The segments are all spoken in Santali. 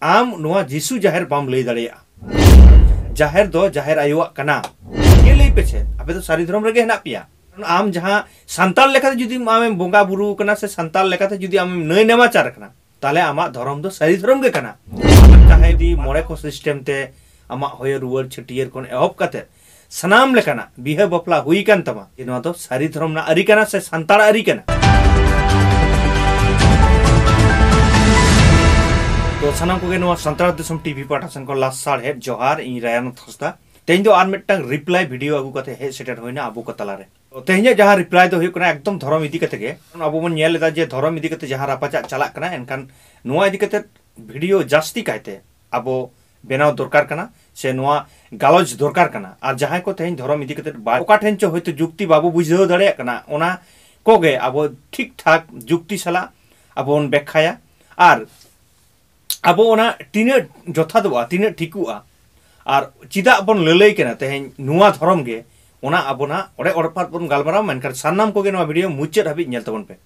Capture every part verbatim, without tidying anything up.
ᱟᱢ ᱱᱚᱣᱟ ᱡᱤᱥᱩ ᱡᱟᱦᱮᱨ ᱵᱟᱢ ᱞᱟᱹᱭ ᱫᱟᱲᱮᱭᱟᱜᱼᱟ᱾ ᱡᱟᱦᱮᱨ ᱫᱚ ᱡᱟᱦᱮᱨ ᱟᱭᱳᱣᱟᱜ ᱠᱟᱱᱟ᱾ ᱪᱮᱫ ᱞᱟᱹᱭ ᱯᱮ ᱪᱮᱫ? ᱟᱯᱮ ᱫᱚ ᱥᱟᱹᱨᱤ ᱫᱷᱚᱨᱚᱢ ᱨᱮᱜᱮ ᱦᱮᱱᱟᱜ ᱯᱮᱭᱟ᱾ ᱟᱢ ᱡᱟᱦᱟᱸ ᱥᱟᱱᱛᱟᱲ ᱞᱮᱠᱟᱛᱮ ᱡᱩᱫᱤ ᱟᱢᱮᱢ ᱵᱚᱸᱜᱟ ᱵᱩᱨᱩ ᱠᱟᱱᱟ ᱥᱮ ᱥᱟᱱᱛᱟᱲ ᱞᱮᱠᱟᱛᱮ ᱡᱩᱫᱤ ᱟᱢᱮᱢ ᱱᱟᱹᱭ ᱱᱮᱢᱟᱪᱟᱨ ᱠᱟᱱᱟ, ᱛᱟᱦᱞᱮ ᱟᱢᱟᱜ ᱫᱷᱚᱨᱚᱢ ᱫᱚ ᱥᱟᱹᱨᱤ ᱫᱷᱚᱨᱚᱢ ᱜᱮ ᱠᱟᱱᱟ᱾ ᱪᱟᱦᱮ ᱡᱩᱫᱤ ᱢᱚᱬᱮ ᱠᱚ ᱥᱤᱥᱴᱮᱢ ᱛᱮ ᱟᱢᱟᱜ ᱦᱚᱭᱚ ᱨᱩᱣᱟᱹᱲ ᱪᱷᱟᱹᱴᱭᱟᱹᱨ ᱠᱷᱚᱱ ᱮᱦᱚᱵ ᱠᱟᱛᱮ ᱥᱟᱱᱟᱢ ᱞᱮᱠᱟᱱᱟᱜ ᱵᱤᱦᱟᱹ ᱵᱟᱯᱞᱟ ᱦᱩᱭ ᱠᱟᱱ ᱛᱟᱢᱟ, ᱡᱮ ᱱᱚᱣᱟ ᱫᱚ ᱥᱟᱹᱨᱤ ᱫᱷᱚᱨᱚᱢ ᱨᱮᱱᱟᱜ ᱟᱹᱨᱤ ᱠᱟᱱᱟ ᱥᱮ ᱥᱟᱱᱛᱟᱲ ᱟᱹᱨᱤ ᱠᱟᱱᱟ? ᱛᱚ ᱥᱟᱱᱟᱢ ᱠᱚᱜᱮ ᱱᱚᱣᱟ ᱥᱟᱱᱛᱟᱲ ᱫᱤᱥᱚᱢ ᱴᱤᱵᱷᱤ ᱯᱟᱦᱴᱟ ᱥᱮᱱ ᱠᱷᱚᱱ ᱞᱟᱥᱟᱲᱦᱮᱫ ᱡᱚᱦᱟᱨ, ᱤᱧ ᱨᱟᱭᱟᱱ ᱦᱟᱸᱥᱫᱟ᱾ ᱛᱮᱦᱮᱧ ᱫᱚ ᱟᱨ ᱢᱤᱫᱴᱟᱝ ᱨᱤᱯᱞᱟᱭ ᱵᱷᱤᱰᱤᱭᱳ ᱟᱹᱜᱩ ᱠᱟᱛᱮ ᱦᱮᱡ ᱥᱮᱴᱮᱨ ᱦᱩᱭᱱᱟ ᱟᱵᱚ ᱠᱚ ᱛᱟᱞᱟᱨᱮ᱾ ᱛᱚ ᱛᱮᱦᱮᱧᱟᱜ ᱡᱟᱦᱟᱸ ᱨᱤᱯᱞᱟᱭ ᱫᱚ ᱦᱩᱭᱩᱜ ᱠᱟᱱᱟ ᱮᱠᱫᱚᱢ ᱫᱷᱚᱨᱚᱢ ᱤᱫᱤ ᱠᱟᱛᱮ ᱜᱮ᱾ ᱟᱵᱚ ᱵᱚᱱ ᱧᱮᱞ ᱮᱫᱟ ᱡᱮ ᱫᱷᱚᱨᱚᱢ ᱤᱫᱤ ᱠᱟᱛᱮ ᱡᱟᱦᱟᱸ ᱨᱟᱯᱟᱪᱟᱜ ᱪᱟᱞᱟᱜ ᱠᱟᱱᱟ, ᱮᱱᱠᱷᱟᱱ ᱱᱚᱣᱟ ᱤᱫᱤ ᱠᱟᱛᱮ ᱵᱷᱤᱰᱤᱭᱳ ᱡᱟᱹᱥᱛᱤ ᱠᱟᱭᱛᱮ ᱟᱵᱚ ᱵᱮᱱᱟᱣ ᱫᱚᱨᱠᱟᱨ ᱠᱟᱱᱟ ᱥᱮ ᱱᱚᱣᱟ ᱜᱟᱞᱚᱪ ᱫᱚᱨᱠᱟᱨ ᱠᱟᱱᱟ᱾ ᱟᱨ ᱡᱟᱦᱟᱸᱭ ᱠᱚ ᱛᱮᱦᱮᱧ ᱫᱷᱚᱨᱚᱢ ᱤᱫᱤ ᱠᱟᱛᱮ ᱵᱟ-, ᱚᱠᱟ ᱴᱷᱮᱱ ᱪᱚ ᱦᱚᱭᱛᱳ ᱡᱩᱠᱛᱤ ᱵᱟᱵᱚ ᱵᱩᱡᱷᱟᱹᱣ ᱫᱟᱲᱮᱭᱟᱜ ᱠᱟᱱᱟ, ᱚᱱᱟ ᱠᱚᱜᱮ ᱟᱵᱚ ᱴᱷᱤᱠ ᱴᱷᱟᱠ ᱡᱩᱠᱛᱤ ᱥᱟᱞᱟᱜ ᱟᱵᱚ ᱵᱚᱱ ᱵᱮᱠᱠᱷᱟᱭᱟ᱾ ᱟᱨ ᱟᱵᱚ ᱚᱱᱟ ᱛᱤᱱᱟᱹᱜ ᱡᱚᱛᱷᱟᱛᱚᱜᱼᱟ, ᱛᱤᱱᱟᱹᱜ ᱴᱷᱤᱠᱚᱜᱼᱟ, ᱟᱨ ᱪᱮᱫᱟᱜ ᱵᱚᱱ ᱞᱟᱹᱞᱟᱹᱭ ᱠᱟᱱᱟ ᱛᱮᱦᱮᱧ ᱱᱚᱣᱟ ᱫᱷᱚᱨᱚᱢ ᱜᱮ, ᱚᱱᱟ ᱟᱵᱚᱱᱟᱜ ᱚᱲᱮ ᱚᱲᱯᱟᱛ ᱵᱚᱱ ᱜᱟᱞᱢᱟᱨᱟᱣᱟ᱾ ᱢᱮᱱᱠᱷᱟᱱ ᱥᱟᱱᱟᱢ ᱠᱚᱜᱮ ᱱᱚᱣᱟ ᱵᱷᱤᱰᱤᱭᱳ ᱢᱩᱪᱟᱹᱫ ᱦᱟᱹᱵᱤᱡ ᱧᱮᱞ ᱛᱟᱵᱚᱱ ᱯᱮ᱾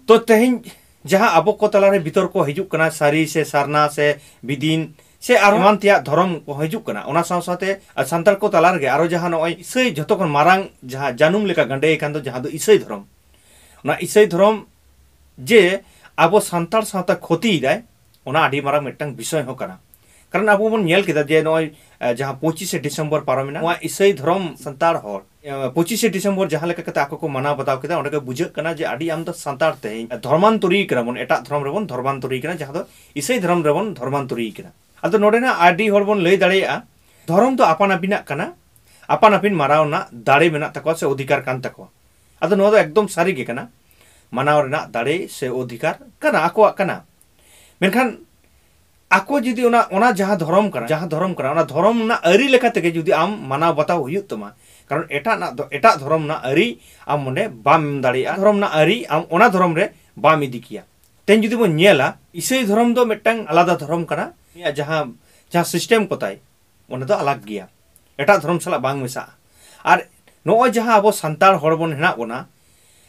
ᱛᱚ ᱛᱮᱦᱮᱧ ᱡᱟᱦᱟᱸ ᱟᱵᱚ ᱠᱚ ᱛᱟᱞᱟᱨᱮ ᱵᱤᱛᱚᱨᱠᱚ ᱦᱤᱡᱩᱜ ᱠᱟᱱᱟ, ᱥᱟᱹᱨᱤ ᱥᱮ ᱥᱟᱨᱱᱟ ᱥᱮ ᱵᱤᱫᱤᱱ ᱥᱮ ᱟᱨ ᱮᱢᱟᱱ ᱛᱮᱭᱟᱜ ᱫᱷᱚᱨᱚᱢ ᱠᱚ ᱦᱤᱡᱩᱜ ᱠᱟᱱᱟ, ᱚᱱᱟ ᱥᱟᱶ ᱥᱟᱶᱛᱮ ᱥᱟᱱᱛᱟᱲ ᱠᱚ ᱛᱟᱞᱟ ᱨᱮᱜᱮ ᱟᱨᱚ ᱡᱟᱦᱟᱸ ᱱᱚᱜᱼᱚᱭ ᱤᱥᱟᱹᱭ ᱡᱷᱚᱛᱚ ᱠᱷᱚᱱ ᱢᱟᱨᱟᱝ ᱡᱟᱦᱟᱸ ᱡᱟᱹᱱᱩᱢ ᱞᱮᱠᱟ ᱜᱟᱸᱰᱮ ᱟᱠᱟᱱ ᱫᱚ, ᱡᱟᱦᱟᱸ ᱫᱚ ᱤᱥᱟᱹᱭ ᱫᱷᱚᱨᱚᱢ, ᱚᱱᱟ ᱤᱥᱟᱹᱭ ᱫᱷᱚᱨᱚᱢ ᱡᱮ ᱟᱵᱚ ᱥᱟᱱᱛᱟᱲ ᱥᱟᱶᱛᱟ ᱠᱷᱚᱛᱤᱭᱮᱫᱟᱭ, ᱚᱱᱟ ᱟᱹᱰᱤ ᱢᱟᱨᱟᱝ ᱢᱤᱫᱴᱟᱝ ᱵᱤᱥᱚᱭ ᱦᱚᱸ ᱠᱟᱱᱟ᱾ ᱠᱟᱨᱚᱱ ᱟᱵᱚ ᱵᱚᱱ ᱧᱮᱞ ᱠᱮᱫᱟ ᱡᱮ ᱱᱚᱜᱼᱚᱭ, ᱮ, ᱡᱟᱦᱟᱸ ᱯᱚᱸᱪᱤᱥᱮ ᱰᱤᱥᱮᱢᱵᱚᱨ ᱯᱟᱨᱚᱢᱮᱱᱟ, ᱱᱚᱣᱟ ᱤᱥᱟᱹᱭ ᱫᱷᱚᱨᱚᱢ ᱥᱟᱱᱛᱟᱲ ᱦᱚᱲ, ᱮ, ᱯᱚᱸᱪᱤᱥᱮ ᱰᱤᱥᱮᱢᱵᱚᱨ ᱡᱟᱦᱟᱸ ᱞᱮᱠᱟ ᱠᱟᱛᱮ ᱟᱠᱚ ᱠᱚ ᱢᱟᱱᱟᱣ ᱵᱟᱛᱟᱣ ᱠᱮᱫᱟ, ᱚᱸᱰᱮ ᱜᱮ ᱵᱩᱡᱷᱟᱹᱜ ᱠᱟᱱᱟ ᱡᱮ ᱟᱹᱰᱤ ᱟᱢᱫᱟ ᱥᱟᱱᱛᱟᱲ ᱛᱮᱦᱮᱧ ᱫᱷᱚᱨᱢᱟᱱᱛᱚᱨᱤ ᱠᱟᱱᱟ ᱵᱚᱱ, ᱮᱴᱟᱜ ᱫᱷᱚᱨᱚᱢ ᱨᱮᱵᱚᱱ ᱫᱷᱚᱨᱢᱟᱱᱛᱚᱨᱤ ᱠᱟᱱᱟ, ᱡᱟᱦᱟᱸ ᱫᱚ ᱤᱥᱟᱹᱭ ᱫᱷᱚᱨᱚᱢ ᱨᱮᱵᱚᱱ ᱫᱷᱚᱨᱢᱟᱱᱛᱚᱨᱤ ᱠᱟᱱᱟ᱾ ᱟᱫᱚ ᱱᱚᱰᱮᱱᱟᱜ ᱟᱹᱰᱤ ᱦᱚᱲ ᱵᱚᱱ ᱞᱟᱹᱭ ᱫᱟᱲᱮᱭᱟᱜᱼᱟ, ᱫᱷᱚᱨᱚᱢ ᱫᱚ ᱟᱯᱟᱱ ᱟᱹᱯᱤᱱᱟᱜ ᱠᱟᱱᱟ, ᱟᱯᱟᱱ ᱟᱹᱯᱤᱱ ᱢᱟᱱᱟᱣ ᱨᱮᱱᱟᱜ ᱫᱟᱲᱮ ᱢᱮᱱᱟᱜ ᱛᱟᱠᱚᱣᱟ ᱥᱮ ᱚᱫᱷᱤᱠᱟᱨ ᱠᱟᱱ ᱛᱟᱠᱚᱣᱟ᱾ ᱟᱫᱚ ᱱᱚᱣᱟ ᱫᱚ ᱮᱠᱫᱚᱢ ᱥᱟᱹᱨᱤ ᱜᱮ ᱠᱟᱱᱟ, ᱢᱟᱱᱟᱣ ᱨᱮᱱᱟᱜ ᱫᱟᱲᱮ ᱥᱮ ᱚᱫᱷᱤᱠᱟᱨ ᱠᱟᱱᱟ, ᱟᱠᱚᱣᱟᱜ ᱠᱟᱱᱟ᱾ ᱢᱮᱱᱠᱷᱟᱱ ᱟᱠᱚ ᱡᱩᱫᱤ ᱚᱱᱟ, ᱚᱱᱟ ᱡᱟᱦᱟᱸ ᱫᱷᱚᱨᱚᱢ ᱠᱟᱱᱟ, ᱡᱟᱦᱟᱸ ᱫᱷᱚᱨᱚᱢ ᱠᱟᱱᱟ, ᱚᱱᱟ ᱫᱷᱚᱨᱚᱢ ᱨᱮᱱᱟᱜ ᱟᱹᱨᱤ ᱞᱮᱠᱟ ᱛᱮᱜᱮ ᱡᱩᱫᱤ ᱟᱢ ᱢᱟᱱᱟᱣ ᱵᱟᱛᱟᱣ ᱦᱩᱭᱩᱜ ᱛᱟᱢᱟ, ᱠᱟᱨᱚᱱ ᱮᱴᱟᱜ ᱱᱟᱜ ᱫᱚ, ᱮᱴᱟᱜ ᱫᱷᱚᱨᱚᱢ ᱨᱮᱱᱟᱜ ᱟᱹᱨᱤ ᱟᱢ ᱚᱸᱰᱮ ᱵᱟᱢ ᱮᱢ ᱫᱟᱲᱮᱭᱟᱜᱼᱟ᱾ ᱫᱷᱚᱨᱚᱢ ᱨᱮᱱᱟᱜ ᱟᱹᱨᱤ ᱟᱢ ᱚᱱᱟ ᱫᱷᱚᱨᱚᱢ ᱨᱮ ᱵᱟᱢ ᱤᱫᱤ ᱠᱮᱭᱟ᱾ ᱛᱮᱦᱮᱧ ᱡᱩᱫᱤ ᱵᱚᱱ ᱧᱮᱞᱟ, ᱤᱥᱟᱹᱭ ᱫᱷᱚᱨᱚᱢ ᱫᱚ ᱢᱤᱫᱴᱟᱝ ᱟᱞᱟᱫᱟ ᱫᱷᱚᱨᱚᱢ ᱠᱟᱱᱟ, ᱩᱱᱤᱭᱟᱜ ᱡᱟᱦᱟᱸ, ᱡᱟᱦᱟᱸ ᱥᱤᱥᱴᱮᱢ ᱠᱚ ᱛᱟᱭ, ᱚᱱᱟ ᱫᱚ ᱟᱞᱟᱜᱽ ᱜᱮᱭᱟ, ᱮᱴᱟᱜ ᱫᱷᱚᱨᱚᱢ ᱥᱟᱞᱟᱜ ᱵᱟᱝ ᱢᱮᱥᱟᱜᱼᱟ᱾ ᱟᱨ ᱱᱚᱜᱼᱚᱭ ᱡᱟᱦᱟᱸ ᱟᱵᱚ ᱥᱟᱱᱛᱟᱲ ᱦᱚᱲ ᱵᱚᱱ ᱦᱮᱱᱟᱜ ᱵᱚᱱᱟ,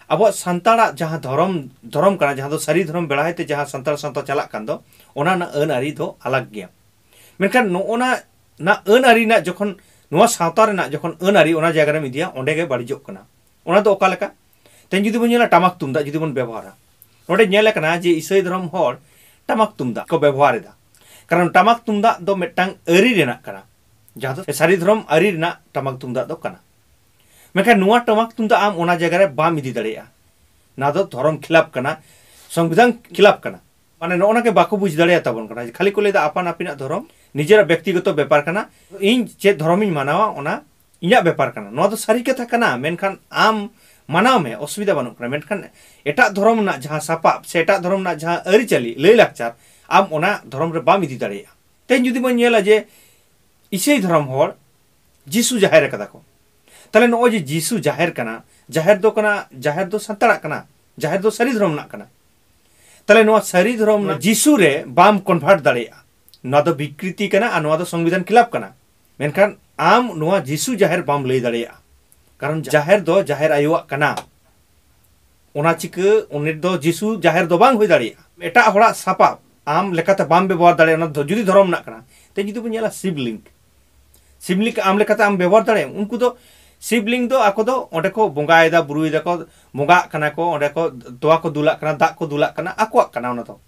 ᱟᱵᱚᱣᱟᱜ ᱥᱟᱱᱛᱟᱲᱟᱜ ᱡᱟᱦᱟᱸ ᱫᱷᱚᱨᱚᱢ, ᱫᱷᱚᱨᱚᱢ ᱠᱟᱱᱟ, ᱡᱟᱦᱟᱸ ᱫᱚ ᱥᱟᱹᱨᱤ ᱫᱷᱚᱨᱚᱢ ᱵᱮᱲᱦᱟᱭ ᱛᱮ ᱡᱟᱦᱟᱸ ᱥᱟᱱᱛᱟᱲ ᱥᱟᱶᱛᱟ ᱪᱟᱞᱟᱜ ᱠᱟᱱ ᱫᱚ, ᱚᱱᱟ ᱨᱮᱱᱟᱜ ᱟᱹᱱ ᱟᱹᱨᱤ ᱫᱚ ᱟᱞᱟᱜᱽ ᱜᱮᱭᱟ᱾ ᱢᱮᱱᱠᱷᱟᱱ ᱱᱚᱜᱼᱚ ᱱᱟ ᱨᱮᱱᱟᱜ ᱟᱹᱱ ᱟᱹᱨᱤ ᱨᱮᱱᱟᱜ ᱡᱚᱠᱷᱚᱱ, ᱱᱚᱣᱟ ᱥᱟᱶᱛᱟ ᱨᱮᱱᱟᱜ ᱡᱚᱠᱷᱚᱱ ᱟᱹᱱ ᱟᱹᱨᱤ ᱚᱱᱟ ᱡᱟᱭᱜᱟ ᱨᱮᱢ ᱤᱫᱤᱭᱟ, ᱚᱸᱰᱮ ᱜᱮ ᱵᱟᱹᱲᱤᱡᱚᱜ ᱠᱟᱱᱟ᱾ ᱚᱱᱟ ᱫᱚ ᱚᱠᱟ ᱞᱮᱠᱟ? ᱛᱮᱦᱮᱧ ᱡᱩᱫᱤ ᱵᱚᱱ ᱧᱮᱞᱟ, ᱴᱟᱢᱟᱠ ᱛᱩᱢᱫᱟᱜ ᱡᱩᱫᱤ ᱵᱚᱱ ᱵᱮᱵᱚᱦᱟᱨᱟ, ᱱᱚᱰᱮ ᱧᱮᱞ ᱟᱠᱟᱱᱟ ᱡᱮ ᱤᱥᱟᱹᱭ ᱫᱷᱚᱨᱚᱢ ᱦᱚᱲ ᱴᱟᱢᱟᱠ ᱛᱩᱢᱫᱟᱜ ᱠᱚ ᱵᱮᱵᱚᱦᱟᱨ ᱮᱫᱟ᱾ ᱠᱟᱨᱚᱱ ᱴᱟᱢᱟᱠ ᱛᱩᱢᱫᱟᱜ ᱫᱚ ᱢᱤᱫᱴᱟᱝ ᱟᱹᱨᱤ ᱨᱮᱱᱟᱜ ᱠᱟᱱᱟ, ᱡᱟᱦᱟᱸ ᱫᱚ ᱥᱟᱹᱨᱤ ᱫᱷᱚᱨᱚᱢ ᱟᱹᱨᱤ ᱨᱮᱱᱟᱜ ᱴᱟᱢᱟᱠ ᱛᱩᱢᱫᱟᱜ ᱫᱚ ᱠᱟᱱᱟ᱾ ᱢᱮᱱᱠᱷᱟᱱ ᱱᱚᱣᱟ ᱴᱟᱢᱟᱠ ᱛᱩᱢᱫᱟᱜ ᱟᱢ ᱚᱱᱟ ᱡᱟᱭᱜᱟ ᱨᱮ ᱵᱟᱢ ᱤᱫᱤ ᱫᱟᱲᱮᱭᱟᱜᱼᱟ᱾ ᱱᱚᱣᱟ ᱫᱚ ᱫᱷᱚᱨᱚᱢ ᱠᱷᱤᱞᱟᱯ ᱠᱟᱱᱟ, ᱥᱚᱝᱵᱤᱫᱷᱟᱱ ᱠᱷᱤᱞᱟᱯ ᱠᱟᱱᱟ᱾ ᱢᱟᱱᱮ ᱱᱚᱜᱼᱚ ᱱᱟ ᱜᱮ ᱵᱟᱠᱚ ᱵᱩᱡᱽ ᱫᱟᱲᱮᱭᱟᱛᱟᱵᱚᱱ ᱠᱟᱱᱟ᱾ ᱠᱷᱟᱹᱞᱤ ᱠᱚ ᱞᱟᱹᱭᱫᱟ ᱟᱯᱟᱱ ᱟᱹᱯᱤᱱᱟᱜ ᱫᱷᱚᱨᱚᱢ, ᱱᱤᱡᱮᱨᱟᱜ ᱵᱮᱠᱛᱤᱜᱚᱛᱚ ᱵᱮᱯᱟᱨ ᱠᱟᱱᱟ, ᱤᱧ ᱪᱮᱫ ᱫᱷᱚᱨᱚᱢᱤᱧ ᱢᱟᱱᱟᱣᱟ ᱚᱱᱟ ᱤᱧᱟᱹᱜ ᱵᱮᱯᱟᱨ ᱠᱟᱱᱟ᱾ ᱱᱚᱣᱟ ᱫᱚ ᱥᱟᱹᱨᱤ ᱠᱟᱛᱷᱟ ᱠᱟᱱᱟ, ᱢᱮᱱᱠᱷᱟᱱ ᱟᱢ ᱢᱟᱱᱟᱣ ᱢᱮ, ᱚᱥᱩᱵᱤᱫᱷᱟ ᱵᱟᱹᱱᱩᱜ ᱠᱟᱱᱟ᱾ ᱢᱮᱱᱠᱷᱟᱱ ᱮᱴᱟᱜ ᱫᱷᱚᱨᱚᱢ ᱨᱮᱱᱟᱜ ᱡᱟᱦᱟᱸ ᱥᱟᱯᱟᱵ ᱥᱮ ᱮᱴᱟᱜ ᱫᱷᱚᱨᱚᱢ ᱨᱮᱱᱟᱜ ᱡᱟᱦᱟᱸ ᱟᱹᱨᱤᱪᱟᱹᱞᱤ, ᱞᱟᱹᱭᱼᱞᱟᱠᱪᱟᱨ, ᱟᱢ ᱚᱱᱟ ᱫᱷᱚᱨᱚᱢ ᱨᱮ ᱵᱟᱢ ᱤᱫᱤ ᱫᱟᱲᱮᱭᱟᱜᱼᱟ᱾ ᱛᱮᱦᱮᱧ ᱡᱩᱫᱤ ᱵᱚᱱ ᱧᱮᱞᱟ ᱡᱮ ᱤᱥᱟᱹᱭ ᱫᱷᱚᱨᱚᱢ ᱦᱚᱲ ᱡᱤᱥᱩ ᱡᱟᱦᱮᱨ ᱟᱠᱟᱫᱟ ᱠᱚ, ᱛᱟᱦᱞᱮ ᱱᱚᱜᱼᱚᱭ ᱡᱮ ᱡᱤᱥᱩ ᱡᱟᱦᱮᱨ ᱠᱟᱱᱟ, ᱡᱟᱦᱮᱨ ᱫᱚ ᱠᱟᱱᱟ, ᱡᱟᱦᱮᱨ ᱫᱚ ᱥᱟᱱᱛᱟᱲᱟᱜ ᱠᱟᱱᱟ, ᱡᱟᱦᱮᱨ ᱫᱚ ᱥᱟᱹᱨᱤ ᱫᱷᱚᱨᱚᱢ ᱨᱮᱱᱟᱜ ᱠᱟᱱᱟ᱾ ᱛᱟᱦᱞᱮ ᱱᱚᱣᱟ ᱥᱟᱹᱨᱤ ᱫᱷᱚᱨᱚᱢ ᱨᱮᱱᱟᱜ ᱡᱤᱥᱩ ᱨᱮ ᱵᱟᱢ ᱠᱚᱱᱵᱷᱟᱨᱴ ᱫᱟᱲᱮᱭᱟᱜᱼᱟ᱾ ᱱᱚᱣᱟ ᱫᱚ ᱵᱤᱠᱨᱤᱛᱤ ᱠᱟᱱᱟ ᱟᱨ ᱱᱚᱣᱟ ᱫᱚ ᱥᱚᱝᱵᱤᱫᱷᱟᱱ ᱠᱷᱤᱞᱟᱯ ᱠᱟᱱᱟ᱾ ᱢᱮᱱᱠᱷᱟᱱ ᱟᱢ ᱱᱚᱣᱟ ᱡᱤᱥᱩ ᱡᱟᱦᱮᱨ ᱵᱟᱢ ᱞᱟᱹᱭ ᱫᱟᱲᱮᱭᱟᱜᱼᱟ, ᱠᱟᱨᱚᱱ ᱡᱟᱦᱮᱨ ᱫᱚ ᱡᱟᱦᱮᱨ ᱟᱭᱳᱣᱟᱜ ᱠᱟᱱᱟ᱾ ᱚᱱᱟ ᱪᱤᱠᱟᱹ ᱩᱱᱤ ᱫᱚ ᱡᱤᱥᱩ ᱡᱟᱦᱮᱨ ᱫᱚ ᱵᱟᱝ ᱦᱩᱭ ᱫᱟᱲᱮᱭᱟᱜᱼᱟ᱾ ᱮᱴᱟᱜ ᱦᱚᱲᱟᱜ ᱥᱟᱯᱟᱵ ᱟᱢ ᱞᱮᱠᱟᱛᱮ ᱵᱟᱢ ᱵᱮᱵᱚᱦᱟᱨ ᱫᱟᱲᱮᱭᱟᱜᱼᱟ, ᱚᱱᱟ ᱫᱚ ᱡᱩᱫᱤ ᱫᱷᱚᱨᱚᱢ ᱨᱮᱱᱟᱜ ᱠᱟᱱᱟ᱾ ᱛᱮ ᱡᱩᱫᱤ ᱵᱚᱱ ᱧᱮᱞᱟ ᱥᱤᱵᱽᱞᱤᱝ, ᱥᱤᱵᱽᱞᱤᱝ ᱟᱢ ᱞᱮᱠᱟᱛᱮ ᱟᱢ ᱵᱮᱵᱚᱦᱟᱨ ᱫᱟᱲᱮᱭᱟᱜᱼᱟ᱾ ᱩᱱᱠᱩ ᱫᱚ ᱥᱤᱵᱽᱞᱤᱝ ᱫᱚ ᱟᱠᱚ ᱫᱚ ᱚᱸᱰᱮ ᱠᱚ ᱵᱚᱸᱜᱟᱭᱮᱫᱟ, ᱵᱩᱨᱩᱭ ᱫᱟᱠᱚ, ᱵᱚᱸᱜᱟᱜ ᱠᱟᱱᱟ ᱠᱚ, ᱚᱸᱰᱮ ᱠᱚ ᱛᱚᱣᱟ ᱠᱚ ᱫᱩᱞᱟᱜ ᱠᱟᱱᱟ, ᱫᱟᱜ ᱠᱚ ᱫᱩᱞᱟᱜ ᱠᱟᱱᱟ, ᱟᱠᱚᱣᱟᱜ ᱠᱟᱱᱟ ᱚᱱᱟ ᱫᱚ᱾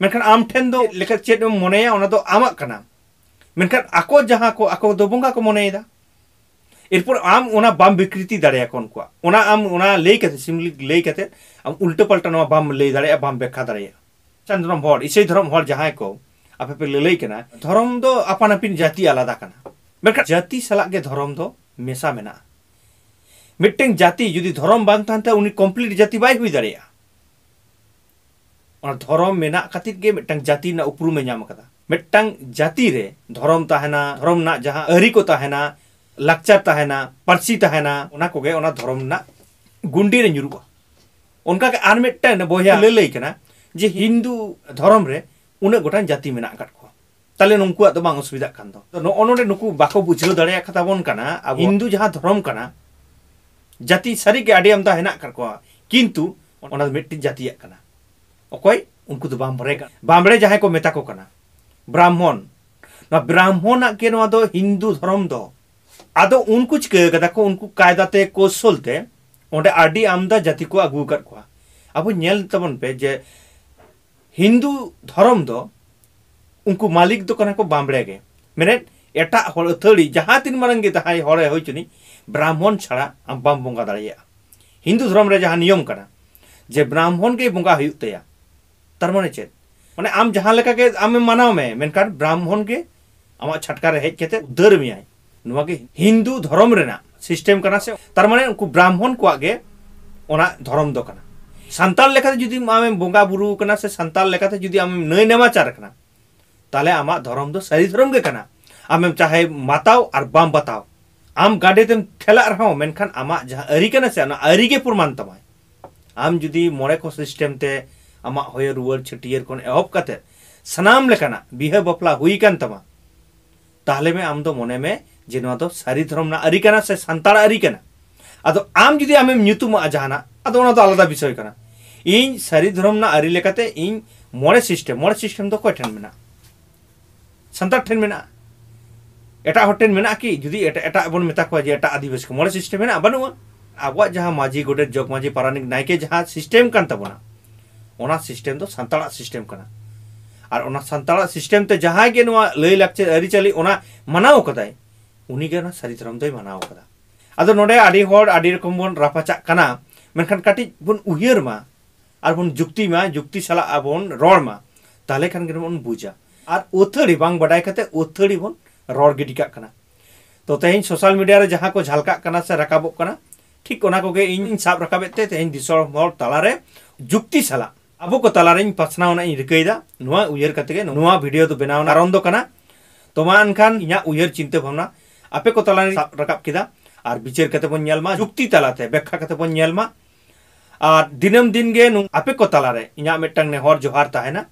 ᱢᱮᱱᱠᱷᱟᱱ ᱟᱢ ᱴᱷᱮᱱ ᱫᱚ ᱞᱮᱠᱟ ᱪᱮᱫ ᱮᱢ ᱢᱚᱱᱮᱭᱟ, ᱚᱱᱟ ᱫᱚ ᱟᱢᱟᱜ ᱠᱟᱱᱟ᱾ ᱢᱮᱱᱠᱷᱟᱱ ᱟᱠᱚ ᱡᱟᱦᱟᱸ ᱠᱚ, ᱟᱠᱚ ᱫᱚ ᱵᱚᱸᱜᱟ ᱠᱚ ᱢᱚᱱᱮᱭᱮᱫᱟ᱾ ᱮᱨᱯᱚᱨ ᱟᱢ ᱚᱱᱟ ᱵᱟᱢ ᱵᱤᱠᱨᱤᱛᱤ ᱫᱟᱲᱮᱭᱟᱠᱚ ᱩᱱᱠᱩᱣᱟᱜ᱾ ᱚᱱᱟ ᱟᱢ ᱚᱱᱟ ᱞᱟᱹᱭ ᱠᱟᱛᱮ, ᱥᱤᱢᱞᱤᱠ ᱞᱟᱹᱭ ᱠᱟᱛᱮ ᱟᱢ ᱩᱞᱴᱟᱹ ᱯᱟᱞᱴᱟ ᱱᱚᱣᱟ ᱵᱟᱢ ᱞᱟᱹᱭ ᱫᱟᱲᱮᱭᱟᱜᱼᱟ, ᱵᱟᱢ ᱵᱮᱠᱠᱷᱟ ᱫᱟᱲᱮᱭᱟᱜᱼᱟ᱾ ᱠᱷᱨᱤᱥᱴᱟᱱ ᱫᱷᱚᱨᱚᱢ ᱦᱚᱲ, ᱤᱥᱟᱹᱭ ᱫᱷᱚᱨᱚᱢ ᱦᱚᱲ ᱡᱟᱦᱟᱸᱭ ᱠᱚ ᱟᱯᱮ ᱯᱮ ᱞᱟᱹᱞᱟᱹᱭ ᱠᱟᱱᱟ, ᱫᱷᱚᱨᱚᱢ ᱫᱚ ᱟᱯᱟᱱ ᱟᱹᱯᱤᱱ ᱡᱟᱹᱛᱤ ᱟᱞᱟᱫᱟ ᱠᱟᱱᱟ᱾ ᱢᱮᱱᱠᱷᱟᱱ ᱡᱟᱹᱛᱤ ᱥᱟᱞᱟᱜ ᱜᱮ ᱫᱷᱚᱨᱚᱢ ᱫᱚ ᱢᱮᱥᱟ ᱢᱮᱱᱟᱜᱼᱟ᱾ ᱢᱤᱫᱴᱟᱝ ᱡᱟᱹᱛᱤ ᱡᱩᱫᱤ ᱫᱷᱚᱨᱚᱢ ᱵᱟᱝ ᱛᱟᱦᱮᱱ ᱛᱟᱭᱟ, ᱩᱱᱤ ᱠᱚᱢᱯᱞᱤᱴ ᱡᱟᱹᱛᱤ ᱵᱟᱭ ᱦᱩᱭ ᱫᱟᱲᱮᱭᱟᱜᱼᱟ᱾ ᱚᱱᱟ ᱫᱷᱚᱨᱚᱢ ᱢᱮᱱᱟᱜ ᱠᱷᱟᱹᱛᱤᱨ ᱜᱮ ᱢᱤᱫᱴᱟᱝ ᱡᱟᱹᱛᱤ ᱨᱮᱱᱟᱜ ᱩᱯᱨᱩᱢᱮ ᱧᱟᱢ ᱟᱠᱟᱫᱟ᱾ ᱢᱤᱫᱴᱟᱝ ᱡᱟᱹᱛᱤ ᱨᱮ ᱫᱷᱚᱨᱚᱢ ᱛᱟᱦᱮᱱᱟ, ᱫᱷᱚᱨᱚᱢ ᱨᱮᱱᱟᱜ ᱡᱟᱦᱟᱸ ᱟᱹᱨᱤ ᱠᱚ ᱛᱟᱦᱮᱱᱟ, ᱞᱟᱠᱪᱟᱨ ᱛᱟᱦᱮᱱᱟ, ᱯᱟᱹᱨᱥᱤ ᱛᱟᱦᱮᱱᱟ, ᱚᱱᱟ ᱠᱚᱜᱮ ᱚᱱᱟ ᱫᱷᱚᱨᱚᱢ ᱨᱮᱱᱟᱜ ᱜᱩᱱᱰᱤ ᱨᱮ ᱧᱩᱨᱩᱜᱼᱟ᱾ ᱚᱱᱠᱟᱜᱮ ᱟᱨ ᱢᱤᱫᱴᱮᱱ ᱵᱚᱭᱦᱟ ᱞᱟᱹᱞᱟᱹᱭ ᱠᱟᱱᱟ ᱡᱮ ᱦᱤᱱᱫᱩ ᱫᱷᱚᱨᱚᱢ ᱨᱮ ᱩᱱᱟᱹᱜ ᱜᱚᱴᱟᱝ ᱡᱟᱹᱛᱤ ᱢᱮᱱᱟᱜ ᱟᱠᱟᱫ ᱠᱚᱣᱟ, ᱛᱟᱦᱞᱮ ᱱᱩᱠᱩᱣᱟᱜ ᱫᱚ ᱵᱟᱝ ᱚᱥᱩᱵᱤᱫᱷᱟᱜ ᱠᱟᱱ ᱫᱚ᱾ ᱛᱚ ᱱᱚᱜᱼᱚ ᱱᱚᱰᱮ ᱱᱩᱠᱩ ᱵᱟᱠᱚ ᱵᱩᱡᱷᱟᱹᱣ ᱫᱟᱲᱮᱭᱟᱜ ᱠᱟᱱ ᱛᱟᱵᱚᱱ ᱠᱟᱱᱟ, ᱟᱵᱚ ᱦᱤᱱᱫᱩ ᱡᱟᱦᱟᱸ ᱫᱷᱚᱨᱚᱢ ᱠᱟᱱᱟ, ᱡᱟᱹᱛᱤ ᱥᱟᱹᱨᱤᱜᱮ ᱟᱹᱰᱤ ᱟᱢᱫᱟ ᱦᱮᱱᱟᱜ ᱟᱠᱟᱫ ᱠᱚᱣᱟ, ᱠᱤᱱᱛᱩ ᱚᱱᱟ ᱫᱚ ᱢᱤᱫᱴᱤᱡ ᱡᱟᱹᱛᱤᱭᱟᱜ ᱠᱟᱱᱟ᱾ ᱚᱠᱚᱭ? ᱩᱱᱠᱩ ᱫᱚ ᱵᱟᱢᱵᱽᱲᱮ ᱠᱟᱱᱟ᱾ ᱵᱟᱢᱵᱽᱲᱮ ᱡᱟᱦᱟᱸᱭ ᱠᱚ ᱢᱮᱛᱟ ᱠᱚ ᱠᱟᱱᱟ, ᱵᱨᱟᱦᱢᱚᱱ᱾ ᱱᱚᱣᱟ ᱵᱨᱟᱦᱢᱚᱱᱟᱜ ᱜᱮ ᱱᱚᱣᱟ ᱫᱚ ᱦᱤᱱᱫᱩ ᱫᱷᱚᱨᱚᱢ ᱫᱚ᱾ ᱟᱫᱚ ᱩᱱᱠᱩ ᱪᱤᱠᱟᱹ ᱠᱟᱫᱟ ᱠᱚ, ᱩᱱᱠᱩ ᱠᱟᱭᱫᱟ ᱛᱮ, ᱠᱳᱥᱚᱞ ᱛᱮ ᱚᱸᱰᱮ ᱟᱹᱰᱤ ᱟᱢᱫᱟ ᱡᱟᱹᱛᱤ ᱠᱚ ᱟᱹᱜᱩ ᱟᱠᱟᱫ ᱠᱚᱣᱟ᱾ ᱟᱵᱚ ᱧᱮᱞ ᱛᱟᱵᱚᱱ ᱯᱮ ᱡᱮ ᱦᱤᱱᱫᱩ ᱫᱷᱚᱨᱚᱢ ᱫᱚ ᱩᱱᱠᱩ ᱢᱟᱹᱞᱤᱠ ᱫᱚ ᱠᱟᱱᱟ ᱠᱚ ᱵᱟᱢᱵᱽᱲᱮ ᱜᱮ᱾ ᱢᱮᱱᱮᱫ, ᱮᱴᱟᱜ ᱦᱚᱲ ᱟᱹᱛᱷᱟᱹᱲᱤ ᱡᱟᱦᱟᱸ ᱛᱤᱱ ᱢᱟᱨᱟᱝ ᱜᱮ ᱡᱟᱦᱟᱸᱭ ᱦᱚᱲᱮ ᱦᱩᱭ ᱪᱩᱱᱤᱡ, ᱵᱨᱟᱦᱢᱚᱱ ᱪᱷᱟᱲᱟ ᱟᱢ ᱵᱟᱢ ᱵᱚᱸᱜᱟ ᱫᱟᱲᱮᱭᱟᱜᱼᱟ᱾ ᱦᱤᱱᱫᱩ ᱫᱷᱚᱨᱚᱢ ᱨᱮ ᱡᱟᱦᱟᱸ ᱱᱤᱭᱚᱢ ᱠᱟᱱᱟ ᱡᱮ ᱵᱨᱟᱦᱢᱚᱱ ᱜᱮ ᱵᱚᱸᱜᱟ ᱦᱩᱭᱩᱜ ᱛᱟᱭᱟ, ᱛᱟᱨ ᱢᱟᱱᱮ ᱪᱮᱫ? ᱢᱟᱱᱮ ᱟᱢ ᱡᱟᱦᱟᱸ ᱞᱮᱠᱟ ᱜᱮ ᱟᱢᱮᱢ ᱢᱟᱱᱟᱣ ᱢᱮ, ᱢᱮᱱᱠᱷᱟᱱ ᱵᱨᱟᱦᱢᱚᱱ ᱜᱮ ᱟᱢᱟᱜ ᱪᱷᱟᱴᱠᱟ ᱨᱮ ᱦᱮᱡ ᱠᱟᱛᱮ ᱩᱫᱷᱟᱹᱨ ᱢᱮᱭᱟᱭ᱾ ᱱᱚᱣᱟ ᱜᱮ ᱦᱤᱱᱫᱩ ᱫᱷᱚᱨᱚᱢ ᱨᱮᱱᱟᱜ ᱥᱤᱥᱴᱮᱢ ᱠᱟᱱᱟ ᱥᱮ, ᱛᱟᱨ ᱢᱟᱱᱮ ᱩᱱᱠᱩ ᱵᱨᱟᱦᱢᱚᱱ ᱠᱚᱣᱟᱜ ᱜᱮ ᱚᱱᱟ ᱫᱷᱚᱨᱚᱢ ᱫᱚ ᱠᱟᱱᱟ᱾ ᱥᱟᱱᱛᱟᱲ ᱞᱮᱠᱟᱛᱮ ᱡᱩᱫᱤ ᱟᱢᱮᱢ ᱵᱚᱸᱜᱟ ᱵᱩᱨᱩ ᱠᱟᱱᱟ ᱥᱮ ᱥᱟᱱᱛᱟᱲ ᱞᱮᱠᱟᱛᱮ ᱡᱩᱫᱤ ᱟᱢᱮᱢ ᱱᱟᱹᱭ ᱱᱮᱢᱟᱪᱟᱨ ᱠᱟᱱᱟ, ᱛᱟᱦᱞᱮ ᱟᱢᱟᱜ ᱫᱷᱚᱨᱚᱢ ᱫᱚ ᱥᱟᱹᱨᱤ ᱫᱷᱚᱨᱚᱢ ᱜᱮ ᱠᱟᱱᱟ᱾ ᱟᱢᱮᱢ ᱪᱟᱦᱮ ᱢᱟᱛᱟᱣ ᱟᱨ ᱵᱟᱢ ᱵᱟᱛᱟᱣ, ᱟᱢ ᱜᱟᱸᱰᱮ ᱛᱮᱢ ᱴᱷᱮᱞᱟᱜ ᱨᱮᱦᱚᱸ, ᱢᱮᱱᱠᱷᱟᱱ ᱟᱢᱟᱜ ᱡᱟᱦᱟᱸ ᱟᱹᱨᱤ ᱠᱟᱱᱟ ᱥᱮ, ᱚᱱᱟ ᱟᱹᱨᱤ ᱜᱮ ᱯᱨᱚᱢᱟᱱ ᱛᱟᱢᱟᱭ᱾ ᱟᱢ ᱡᱩᱫᱤ ᱢᱚᱬᱮ ᱠᱚ ᱥᱤᱥᱴᱮᱢ ᱛᱮ ᱟᱢᱟᱜ ᱦᱚᱭᱚ ᱨᱩᱣᱟᱹᱲ, ᱪᱷᱟᱹᱴᱭᱟᱹᱨ ᱠᱷᱚᱱ ᱮᱦᱚᱵ ᱠᱟᱛᱮ ᱥᱟᱱᱟᱢ ᱞᱮᱠᱟᱱᱟᱜ ᱵᱤᱦᱟᱹ ᱵᱟᱯᱞᱟ ᱦᱩᱭ ᱟᱠᱟᱱ ᱛᱟᱢᱟ, ᱛᱟᱦᱞᱮ ᱢᱮ ᱟᱢ ᱫᱚ ᱢᱚᱱᱮ ᱢᱮ ᱡᱮ ᱱᱚᱣᱟ ᱫᱚ ᱥᱟᱹᱨᱤ ᱫᱷᱚᱨᱚᱢ ᱨᱮᱱᱟᱜ ᱟᱹᱨᱤ ᱠᱟᱱᱟ ᱥᱮ ᱥᱟᱱᱛᱟᱲ ᱟᱹᱨᱤ ᱠᱟᱱᱟ᱾ ᱟᱫᱚ ᱟᱢ ᱡᱩᱫᱤ ᱟᱢᱮᱢ ᱧᱩᱛᱩᱢᱟᱜᱼᱟ ᱡᱟᱦᱟᱱᱟᱜ, ᱟᱫᱚ ᱚᱱᱟ ᱫᱚ ᱟᱞᱟᱫᱟ ᱵᱤᱥᱚᱭ ᱠᱟᱱᱟ᱾ ᱤᱧ ᱥᱟᱹᱨᱤ ᱫᱷᱚᱨᱚᱢ ᱨᱮᱱᱟᱜ ᱟᱹᱨᱤ ᱞᱮᱠᱟᱛᱮ ᱤᱧ ᱢᱚᱬᱮ ᱥᱤᱥᱴᱮᱢ, ᱢᱚᱬᱮ ᱥᱤᱥᱴᱮᱢ ᱫᱚ ᱚᱠᱚᱭ ᱴᱷᱮᱱ ᱢᱮᱱᱟᱜᱼᱟ? ᱥᱟᱱᱛᱟᱲ ᱴᱷᱮᱱ ᱢᱮᱱᱟᱜᱼᱟ᱾ ᱮᱴᱟᱜ ᱦᱚᱲ ᱴᱷᱮᱱ ᱢᱮᱱᱟᱜᱼᱟ ᱠᱤ? ᱡᱩᱫᱤ ᱮᱴᱟᱜ, ᱮᱴᱟᱜ ᱵᱚᱱ ᱢᱮᱛᱟ ᱠᱚᱣᱟ ᱡᱮ ᱮᱴᱟᱜ ᱟᱹᱫᱤᱵᱟᱹᱥᱤ ᱠᱚ, ᱢᱚᱬᱮ ᱥᱤᱥᱴᱮᱢ ᱢᱮᱱᱟᱜᱼᱟ? ᱵᱟᱹᱱᱩᱜᱼᱟ᱾ ᱟᱵᱚᱣᱟᱜ ᱡᱟᱦᱟᱸ ᱢᱟᱹᱡᱷᱤ, ᱜᱚᱰᱮᱛ, ᱡᱚᱜᱽ ᱢᱟᱹᱡᱷᱤ, ᱯᱟᱨᱟᱱᱤᱠ, ᱱᱟᱭᱠᱮ ᱡᱟᱦᱟᱸ ᱥᱤᱥᱴᱮᱢ ᱠᱟᱱ ᱛᱟᱵᱚᱱᱟ, ᱚᱱᱟ ᱥᱤᱥᱴᱮᱢ ᱫᱚ ᱥᱟᱱᱛᱟᱲᱟᱜ ᱥᱤᱥᱴᱮᱢ ᱠᱟᱱᱟ᱾ ᱟᱨ ᱚᱱᱟ ᱥᱟᱱᱛᱟᱲᱟᱜ ᱥᱤᱥᱴᱮᱢ ᱛᱮ ᱡᱟᱦᱟᱸᱭ ᱜᱮ ᱱᱚᱣᱟ ᱞᱟᱹᱭ ᱞᱟᱠᱪᱟᱨ ᱟᱹᱨᱤᱪᱟᱹᱞᱤ ᱚᱱᱟ ᱢᱟᱱᱟᱣ ᱠᱟᱫᱟᱭ, ᱩᱱᱤᱜᱮ ᱚᱱᱟ ᱥᱟᱹᱨᱤ ᱫᱷᱚᱨᱚᱢ ᱫᱚᱭ ᱢᱟᱱᱟᱣ ᱠᱟᱫᱟ᱾ ᱟᱫᱚ ᱱᱚᱰᱮ ᱟᱹᱰᱤ ᱦᱚᱲ ᱟᱹᱰᱤ ᱨᱚᱠᱚᱢ ᱵᱚᱱ ᱨᱟᱯᱟᱪᱟᱜ ᱠᱟᱱᱟ, ᱢᱮᱱᱠᱷᱟᱱ ᱠᱟᱹᱴᱤᱡ ᱵᱚᱱ ᱩᱭᱦᱟᱹᱨ ᱢᱟ ᱟᱨ ᱵᱚᱱ ᱡᱩᱠᱛᱤ ᱢᱟ, ᱡᱩᱠᱛᱤ ᱥᱟᱞᱟᱜ ᱟᱵᱚᱱ ᱨᱚᱲ ᱢᱟ, ᱛᱟᱦᱞᱮ ᱠᱷᱟᱱ ᱜᱮ ᱵᱚᱱ ᱵᱩᱡᱟ᱾ ᱟᱨ ᱟᱹᱛᱷᱟᱹᱲᱤ ᱵᱟᱝ ᱵᱟᱰᱟᱭ ᱠᱟᱛᱮ ᱟᱹᱛᱷᱟᱹᱲᱤ ᱵᱚᱱ ᱨᱚᱲ ᱜᱤᱰᱤ ᱠᱟᱜ ᱠᱟᱱᱟ᱾ ᱛᱚ ᱛᱮᱦᱮᱧ ᱥᱳᱥᱟᱞ ᱢᱤᱰᱤᱭᱟ ᱨᱮ ᱡᱟᱦᱟᱸ ᱠᱚ ᱡᱷᱟᱞᱠᱟᱜ ᱠᱟᱱᱟ ᱥᱮ ᱨᱟᱠᱟᱵᱚᱜ ᱠᱟᱱᱟ, ᱴᱷᱤᱠ ᱚᱱᱟ ᱠᱚᱜᱮ ᱤᱧ ᱥᱟᱵ ᱨᱟᱠᱟᱵᱮᱫ ᱛᱮ ᱛᱮᱦᱮᱧ ᱫᱤᱥᱚᱢ ᱦᱚᱲ ᱛᱟᱞᱟᱨᱮ ᱡᱩᱠᱛᱤ ᱥᱟᱞᱟᱜ ᱟᱵᱚ ᱠᱚ ᱛᱟᱞᱟᱨᱮᱧ ᱯᱟᱥᱱᱟᱣ ᱨᱮᱱᱟᱜ ᱤᱧ ᱨᱤᱠᱟᱹᱭᱮᱫᱟ᱾ ᱱᱚᱣᱟ ᱩᱭᱦᱟᱹᱨ ᱠᱟᱛᱮ ᱜᱮ ᱱᱚᱣᱟ ᱵᱷᱤᱰᱤᱭᱳ ᱫᱚ ᱵᱮᱱᱟᱣ ᱨᱮᱱᱟᱜ ᱠᱟᱨᱚᱱ ᱫᱚ ᱠᱟᱱᱟ᱾ ᱛᱚ ᱢᱟ ᱮᱱᱠᱷᱟᱱ ᱤᱧᱟᱹᱜ ᱩᱭᱦᱟᱹᱨ ᱪᱤᱱᱛᱟᱹ ᱵᱷᱟᱵᱽᱱᱟ ᱟᱯᱮ ᱠᱚ ᱛᱟᱞᱟᱨᱮᱧ ᱥᱟᱵ ᱨᱟᱠᱟᱵ ᱠᱮᱫᱟ, ᱟᱨ ᱵᱤᱪᱟᱹᱨ ᱠᱟᱛᱮ ᱵᱚᱱ ᱧᱮᱞ ᱢᱟ, ᱡᱩᱠᱛᱤ ᱛᱟᱞᱟᱛᱮ ᱵᱮᱠᱠᱷᱟ ᱠᱟᱛᱮ ᱵᱚᱱ ᱧᱮᱞ ᱢᱟ᱾ ᱟᱨ ᱫᱤᱱᱟᱹᱢ ᱫᱤᱱ ᱜᱮ ᱱᱚᱝ-, ᱟᱯᱮ ᱠᱚ ᱛᱟᱞᱟᱨᱮ ᱤᱧᱟᱹᱜ ᱢᱤᱫᱴᱟᱝ ᱱᱮᱦᱚᱨ ᱡᱚᱦᱟᱨ ᱛᱟᱦᱮᱱᱟ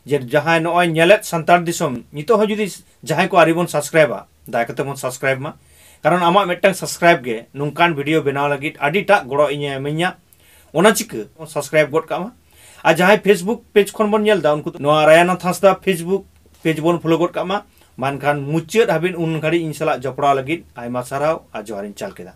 ᱡᱮ ᱡᱟᱦᱟᱸᱭ ᱱᱚᱜᱼᱚᱭ ᱧᱮᱞᱮᱫ ᱥᱟᱱᱛᱟᱲ ᱫᱤᱥᱚᱢ, ᱱᱤᱛᱚᱜ ᱦᱚᱸ ᱡᱩᱫᱤ ᱡᱟᱦᱟᱸᱭ ᱠᱚ ᱟᱹᱣᱨᱤ ᱵᱚᱱ ᱥᱟᱵᱥᱠᱨᱟᱭᱤᱵᱟ, ᱫᱟᱭᱟ ᱠᱟᱛᱮ ᱵᱚᱱ ᱥᱟᱵᱥᱠᱨᱟᱭᱤᱵ ᱢᱟ᱾ ᱠᱟᱨᱚᱱ ᱟᱢᱟᱜ ᱢᱤᱫᱴᱟᱝ ᱥᱟᱵᱥᱠᱨᱟᱭᱤᱵ ᱜᱮ ᱱᱚᱝᱠᱟᱱ ᱵᱷᱤᱰᱤᱭᱳ ᱵᱮᱱᱟᱣ ᱞᱟᱹᱜᱤᱫ ᱟᱹᱰᱤᱴᱟᱜ ᱜᱚᱲᱚ ᱤᱧᱮ ᱮᱢᱟᱹᱧᱟ᱾ ᱚᱱᱟ ᱪᱤᱠᱟᱹ ᱥᱟᱵᱥᱠᱨᱟᱭᱤᱵ ᱜᱚᱫ ᱠᱟᱜ ᱢᱟ᱾ ᱟᱨ ᱡᱟᱦᱟᱸᱭ ᱯᱷᱮᱥᱵᱩᱠ ᱯᱮᱡᱽ ᱠᱷᱚᱱ ᱵᱚᱱ ᱧᱮᱞ ᱮᱫᱟ, ᱩᱱᱠᱩ ᱫᱚ ᱱᱚᱣᱟ ᱨᱟᱭᱟᱱᱟᱛᱷ ᱦᱟᱸᱥᱫᱟ ᱯᱷᱮᱥᱵᱩᱠ ᱯᱮᱡᱽ ᱵᱚᱱ ᱯᱷᱚᱞᱳ ᱜᱚᱫ ᱠᱟᱜ ᱢᱟ᱾ ᱢᱮᱱᱠᱷᱟᱱ ᱢᱩᱪᱟᱹᱫ ᱦᱟᱹᱵᱤᱡ ᱩᱱ ᱜᱷᱟᱹᱲᱤᱡ ᱤᱧ ᱥᱟᱞᱟᱜ ᱡᱚᱯᱲᱟᱣ ᱞᱟᱹᱜᱤᱫ ᱟᱭᱢᱟ ᱥᱟᱨᱦᱟᱣ ᱟᱨ ᱡᱚᱦᱟᱨᱤᱧ ᱪᱟᱞ ᱠᱮᱫᱟ᱾